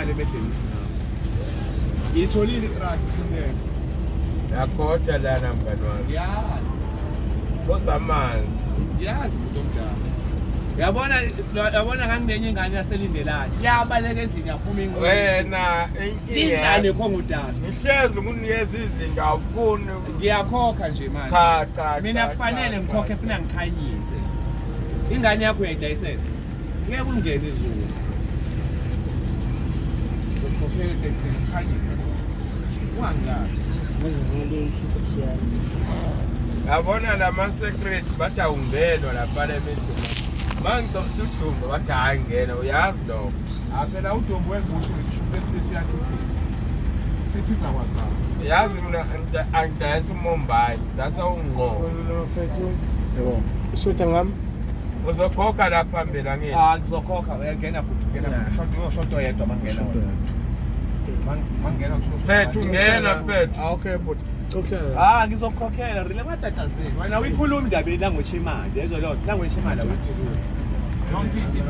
Ngale eMedenisi nawe. Ngiyitholile i-truck kufuneka. Yakhotha lana mngani wami. Ngiyazi. Phosa amanzi. Ngiyazi umuntu omdala. Yabona yabona nganginenye ingane yaseLindelani. Yabaleka endlini yaphuma inqola. Wena inkinga. Ingane khongudasi. Ngihlezi ngikunikeza izinto awufuni. Ngiyakhokha nje manje. Cha cha. Mina cha, kufanele cha, ngikhokhe cha. funa ngikhanyise. Ingane yakho uyayidayisela. Ngeke ungene izulu. Ngizokukhokhela etekisini ngikhanyise. Ungangilahli. Yabona lama secret bathi awungenwa lapha lemiduma. Mangicobisa udumba bathi hayi ngena uyazi lokho. Ah phela uDumbu wenza ukuthi besilisa uyathithiza. Thithiza kwazana. Yazi mina angidayisa uMumbai, dasa ungqo. Ishoda ngami. Uzokhokha la phambili angithi. Ah ngizokhokha uyangena bhuti ngena bhuti. Shodo uyoshoda oyedwa mangena wena. Mangena kusho. Mfethu ngena mfethu. Ah okay bhuti. Cokla. Ah ngizokukhokhela rile matatazini. Wena uyikhuluma indaba yelanguage imali yezwa leyo language imali awuyikhulumi. Yonke into.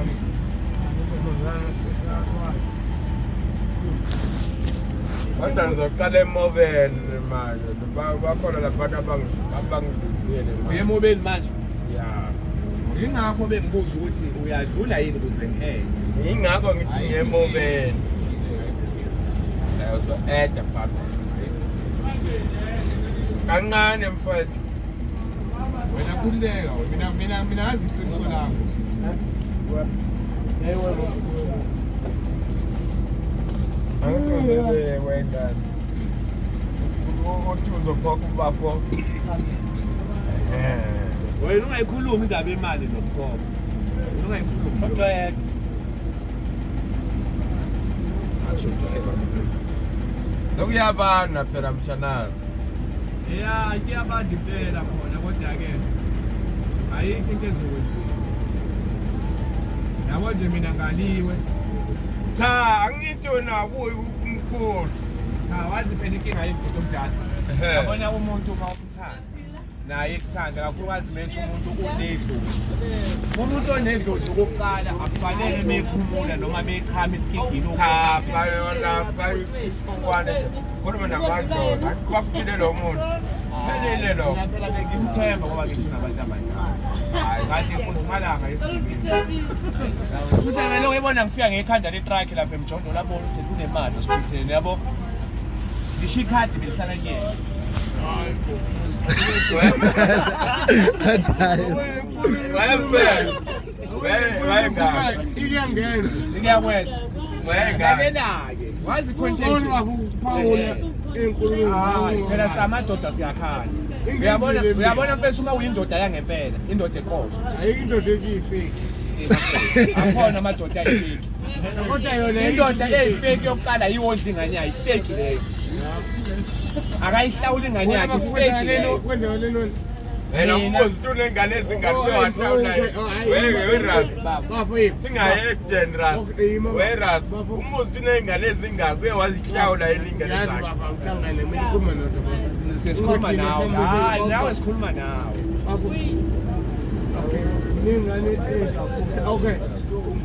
Kodwa ngizoqala emobeni manje. Bakhona labantu abangibizile Uye manje. emobeni manje. Ya. Yingakho bengibuza ukuthi uyadlula yini ukuze ngihere. Yingakho ngithi ngiyemobeni. Uzo-eda phambili. Kancane mfethu. Wena khululeka mina mina mina ngazi iqiniso lakho. Angikuzele wengane. Uthi uzokhokha ubafo. Eh. Wena ungayikhulumi indaba yemali nokukhokha. Wena ungayikhulumi. Kodwa yena Lokuyabana phela mshanazi. Ya, kuyabanda impela khona kodwa ke ayikho into ezokwenziwa. Yabo nje mina ngaliwe. Cha, angithi wena abuyi kumkhulu. Cha, wazi phela inkinga yebhuti omdala. Ehhe. Yabona umuntu uma umthanda naye ekuthanda kakhulukazi methu umuntu unedlozi. Umuntu onedlozi okokuqala akufanele mekhumula noma mechama isigigini Cha, bayona bayisikwane nje. Khuluma namadlozi. Bakuphile lo muntu. Phelile lo. Mina phela bengimthemba ngoba ngithi unabantu abadala. Hayi. Kanti inkunzimalanga yesigigini. Futhi vele uyibona ngifika ngekhanda le-truck lapha emjondolo abona ukuthi kunemali osiphutheni yabo. Ngisho ikhadi belihlala kuyena. Wayemfela. Wayengane. Iyangenza. Ngiyakwenza. Wayengane. Lalela-ke. Wazi Uzona content. wakuphawula ey'nkulumweni Hayi zakho. phela samadoda siyakhala. Uyabona Ingenzile mina. uyabona mfethu uma uyindoda yangempela, indoda eqotho. Ayikho indoda esiyifeki. Akhona amadoda ayifeki. Kodwa yona Indoda eyifeki yokuqala yiwondla ingane yayo, ifeki leyo. Akayihlawuli ingane yakhe, ifeki leyo. Kwenzeka lento. Wena Mina- umbuzo uthi unengane ezingaki wahlawula yena. We Ras. Bafo yiphi? Singaye ekudeni Ras. Okay, ima- We Ras. Bafo. Umuzi unengane ezingaki uye wazihlawula yena ingane Yazi zakhe. baba ngihlangane mina ngikhuluma nodwa baba. Sikhuluma nawe. Hayi nawe sikhuluma nawe. Bafo. Okay. Ningane ey'kakhulu. Okay.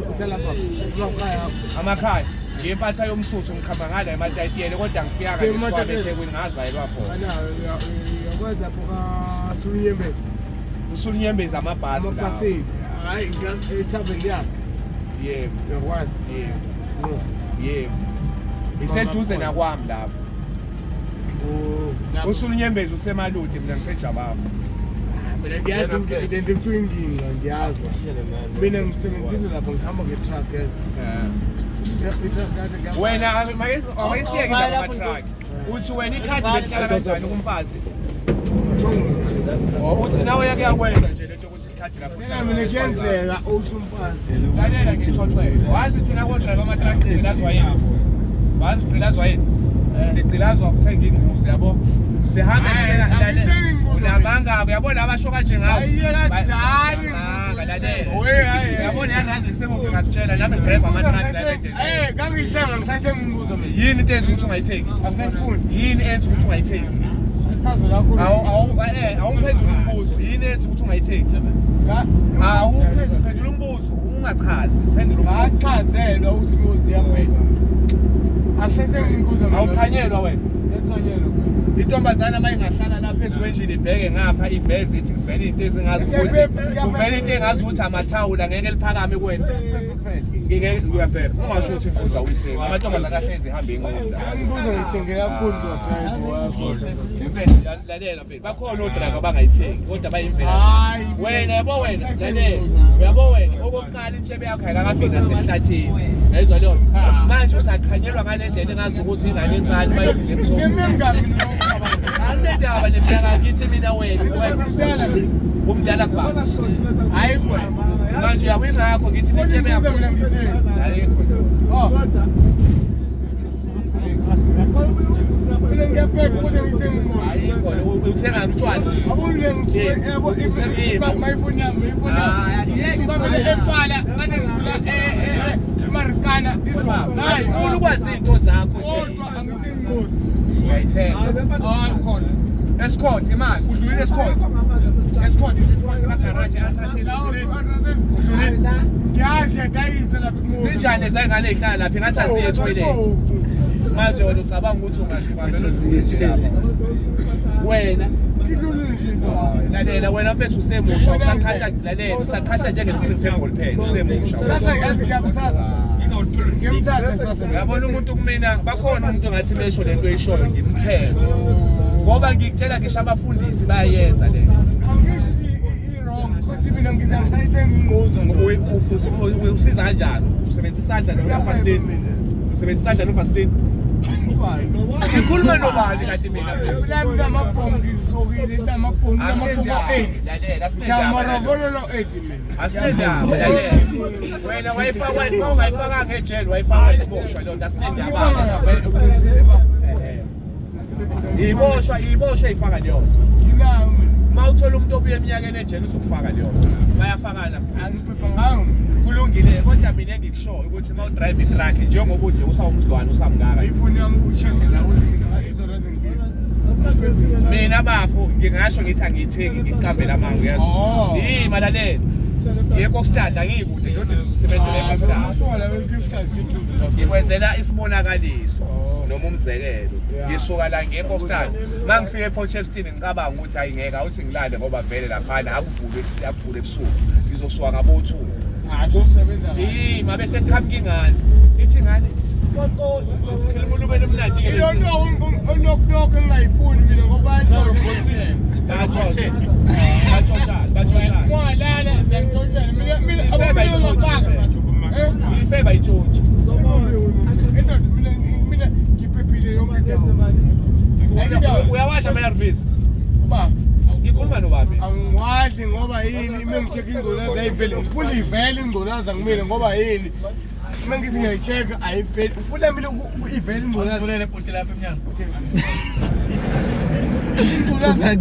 Uhlala pha. Emakhaya akho. Amakhaya ngiyempatha yomsuthu ngiqhamba ngala ematayitiyele kodwa ngifika kanje esikwame eThekwini ngazalelwa khona. Ana uyakwazi lapho kaSulunyembezi. Usulinyembezi amabhasi lawo. Amabhasini. Hayi ethaveni yakhe. Yebo, Uyakwazi. yebo, Ngqo. yebo. Iseduze nakwami lapho. Oh, lapho. Usulinyembezi usemaluti mina ngisejabafu. Mina ngiyazi le nto kuthiwa inginqa ngiyazi. Mina ngisebenzile lapho ngihamba nge-truck yazi. I-truck kade ngihamba- Wena awayisiyeke indaba yama-truck. Uthi wena ikhadi belihlala kanjani kumfazi? Jongo. Uthi nawe yake yakwenza nje lento ukuthi ikhadi lakho. Sena mina kuyenzeka uthi umfazi. Lalela ngixoxele. Wazi thina kodrive ama-truck sigqilazwa yini? Wazi sigqilazwa yini? Sigqilazwa ukuthenga inguzi yabo. Sihambe Hhayi, sithenga angithengi inguzi Unamanga uyabona abasho kanje ngawo. Hhayi, kadala Amanga, lalela. Oye, hhayi, hhayi. Uyabona yangazi isemuva ngakutshela nami ngidrive ama-truck la eDurban. Eh, ngangiyithenga ngisayithenga umbuzo mina. Yini into enza ukuthi ungayithengi? Angisayifuni. Yini enza ukuthi ungayithengi? Chazo lakho. Awu awu awuphendule umbuzo. Yini enza ukuthi ungayithengi? Awuphendule umbuzo, ungachazi. Phendula umbuzo. Ngachazelwa ukuthi ingozi iyabheda. Uyaqhanyelwa wena. Yaqhanyelwa wena. Intombazana uma ingahlala lapha phezu kwenjini ibheke ngapha iveze ithi kuvela into ezingazi ukuthi kuvela into engazi ukuthi amathawula ngeke liphakame kuwena. Ngike uyaphepha. Ungasho ukuthi inquza uyithenga. Amantombazana ahlezi ihamba inqunda. Inquza ngiyithengela kakhulu ngizodrayiva wakho. Lalela mfethu. Bakhona odrayiva abangayithengi kodwa bayimvela. Wena yabo wena lalela. Uyabo wena okokuqala intshebe yakho ayikakafiki nasehlathini. Yayizwa leyo nto. Manje usaqhanyelwa ngale ndlela engazi ukuthi ingane encane bayifike ebusuku. Anginendaba neminyaka ngithi mina wena. Umdala kubaba. Hayi wena. Manje uyabo ingakho ngithi lentshebe yakho. Mina ngitheni? Ayikho. Oh. Mina ngiyabheka ukuthi ngitheni ngcono. Ayikho uthenga utshwala. Abona ngithiwe yabo mayifoni yami mayifoni yami. Ngisuka mina eMpala kade ngidlula eMarikana izolo. Asifuni ukwazi izinto zakho. Kodwa angithi ngcono. Uyayithenga. Hayi khona. Escort imali udlulile escort. Escort escort emagaraji Ultra Lawo udlulile. addresses Udlulile. ngiyazi yadayisa lapha kumuntu. Zinjani ezayingane ey'hlala lapha engathi aziye etoilet. Manje wena ucabanga ukuthi ungazibambela uzilile lapha. Wena Ngidlulile nje izolo. lalela wena mfethu usemusha usaqhasha lalela usaqhasha njengesiqingi seball pen usemusha. Sasa ngazi ngiyamthatha. Ngiyamthatha sasa. Uyabona umuntu kumina bakhona umuntu ongathi mesho lento eyishoyo ngimthele. Ngoba ngikutshela ngisho abafundisi bayayenza le. Angisho i-wrong futhi mina ngisayithenga ingquza. Usiza kanjani? Usebenzisa isandla nofasitini. Usebenzisa isandla nofasitini. Ngikhuluma nobani kanti mina mfethu? Lami lamabhongo ngisokile lamabhongo lamabhongo 8. Lalela Jamarovolo 8 mina. Asinendaba lalela. Wena wayifaka uma ungayifakanga ejele wayifaka isiboshwa leyo nto asinendaba. Iboshwa iboshwa ifaka leyo nto. Nginayo mina. Uma uthola umuntu obuye eminyakeni ejele uzokufaka leyo nto. Bayafakana futhi. Angiphepha ngayo mina. Kulungile kodwa mina engikushoyo ukuthi uma udrive itruck njengoba ude usawumdlwane usamngaka. Ifoni yami ucheck la ukuthi mina izolo ngikuphi. Mina bafo ngingasho ngithi angiyithengi ngiqambela amanga uyazi. Oh. Yima lalela. Ngiye Kokstad angiyikude ngiyothi ngisebenzele eKokstad. Usuka la eGifters ngiduze lapha. Ngikwenzela isibonakaliso Oh. noma umzekelo. Yeah. Ngisuka la ngiye eKokstad. Mangifika ePort Shepstone ngicabanga ukuthi ayingeke awuthi ngilale ngoba vele laphana akuvulwe akuvulwe ebusuku. Ngizosuka ngabo 2. Hayi usebenza. Yima bese kuqhamuka ingane. Ithi ingane qoqo sikhuluma emnandi ke. Ilo nto onoknok engingayifuni mina ngoba bayantshontsha. Batshontsha. Batshontsha, batshontsha. Mwalala ziyantshontshela mina mina Ifeba itshontsha. Eh? Ifeba itshontsha. Indoda mina mina ngiphephile yonke indawo. Ayikho indawo. Uyawadla ama-ARVs? Ba Ngikhuluma nobani? angiwadli ngoba yini uma ngi-check ingculaza ayiveli ngifuna ivele ingculaza kumina ngoba yini uma ngithi ngiyayi-check ayiveli ngifuna mina ivele ingculaza ingculaza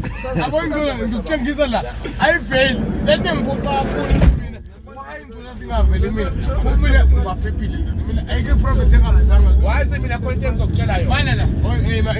abo ingculaza ngikutshengisa la ayiveli le nto engiphoxa kakhulu mina why ingculaza ingaveli mina ngoba mina ngibaphephile ndoda mina ayikho iprofit engaphilanga Wazi mina khona into engizokutshela yona. bana la ema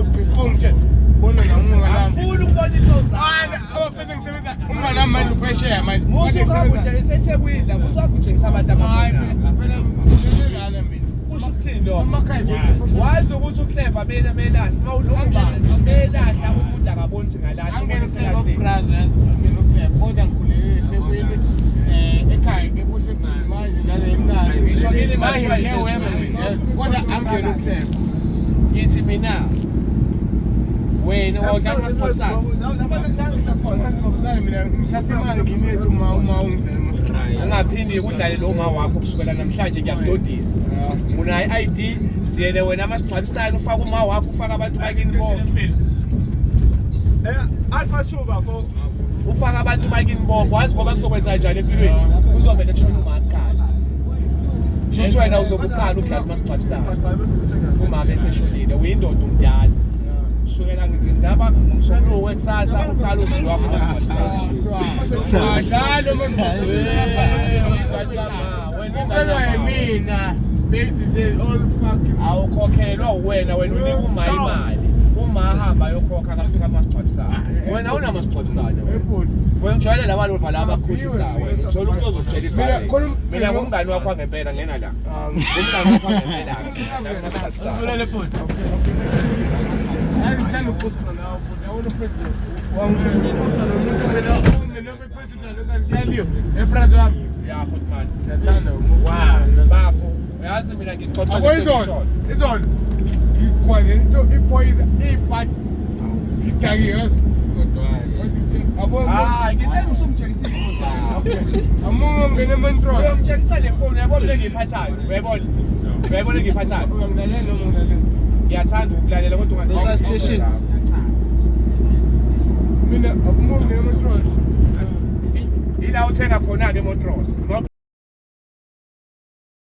before ngitshela bona la umngane wami Angifuni ukubona into zakho. Ana abafese ngisebenza umngane wami manje uphesheya manje. Musu uhamba utshengisa eThekwini la, musu uhamba utshengisa abantu Hayi abafunayo. phela ngitshele mina. Kusho ukuthini lokho? Amakhaya kuphesheya. Wazi ukuthi uClever mina melahla, uma unobani melahla umuntu akaboni ukuthi ngalahla, Angena ubona uClever selahlile. brothers, angena uClever kodwa ngikhulele eThekwini ekhaya ePortshepstone manje nale eMlazi. Ngisho kini Manje manje ngiyewema mina kodwa angena uClever. Ngithi mina wena wawudlala umasipholisana. Masingobisana mina ngithatha imali nginese uma uma ungidlela. Ungaphindi udlale lo ma wakho kusukela namhlanje ngiyakudodisa. Unayo i-ID ziyele wena amasingcwabisane ufake uma wakho ufake abantu bakini bonke. Alpha Suba for Ufake abantu bakini bonke wazi ngoba kuzokwenza njani empilweni. Kuzovele kushone uma kuqala. Shuthi wena uzobe uqala ukudlala umasingcwabisane. Umama eseshonile uyindoda umdala. Kusukela ngindaba ngomsombuluko wekusasa uqala udliwa umasingcwabisane. Adlalo Ukhokhelwa yimina. Baby says all fucking Awukhokhelwa uwena wena unika uma imali. Uma ahamba ayokhokha akafika amasingcwabisane. Wena unamasingcwabisane wena. Ebhuti. Wena ujwayele laba lova laba abakhulisa wena. Uthola umuntu ozokutshela Mina, ivale. khona Mina ngumngani wakho wangempela ngena la. Ngumngani wakho wangempela. Nakumasingcwabisane. Sivulele bhuti. Yazi ngithanda ukuxoxa nawe bhuti. Yabona upresident. Wangixoxa nomuntu mina mina president lokazi kuyaliyo. Ebrazi wami. Ya Hotman. Ngiyathanda umuntu. Bafu, uyazi mina ngixoxa Yabo izolo, izolo. Ngikwazi into ipoison ibat. Ngidakiwe yazi. Yazi ngithe abo Hayi, ngithe usungitshengisa izimo zakho. amungu ngene eMontrose. Uyongitshengisa le phone yabo mina engiyiphathayo. Uyayibona? Uyayibona engiyiphathayo? Uyangilalela noma ungilalela? Ngiyathanda ukulalela kodwa ungathi station. Mina amungu ngene eMontrose. Ila uthenga khona ke eMontrose.